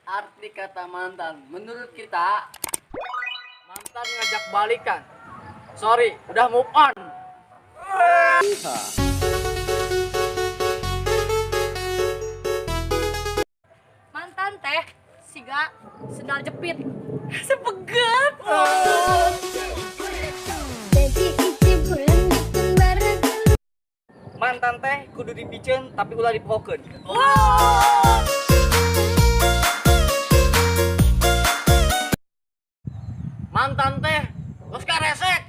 Arti kata mantan menurut kita, mantan ngajak balikan. Sorry, udah move on. Mantan teh siga sendal jepit. Sepegat. Mantan teh kudu dipiceun tapi ulah dipohokeun. Mantan teh geus karesek.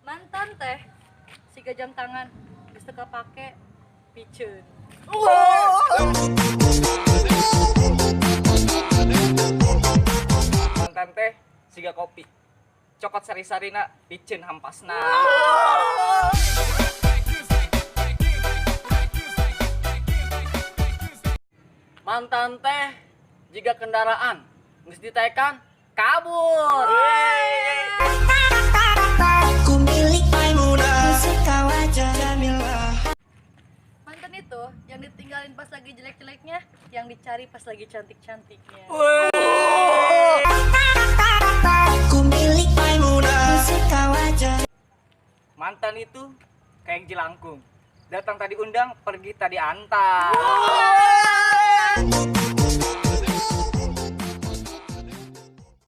Mantan teh siga jam tangan geus teu kapake piceun. Mantan teh siga kopi. Cokot sari-sarina piceun hampasna. Mantan teh jika kendaraan geus ditekan kabur. Mantan itu yang ditinggalin pas lagi jelek-jeleknya, yang dicari pas lagi cantik-cantiknya. Mantan itu kayak jelangkung. Datang tadi undang, pergi tadi antar.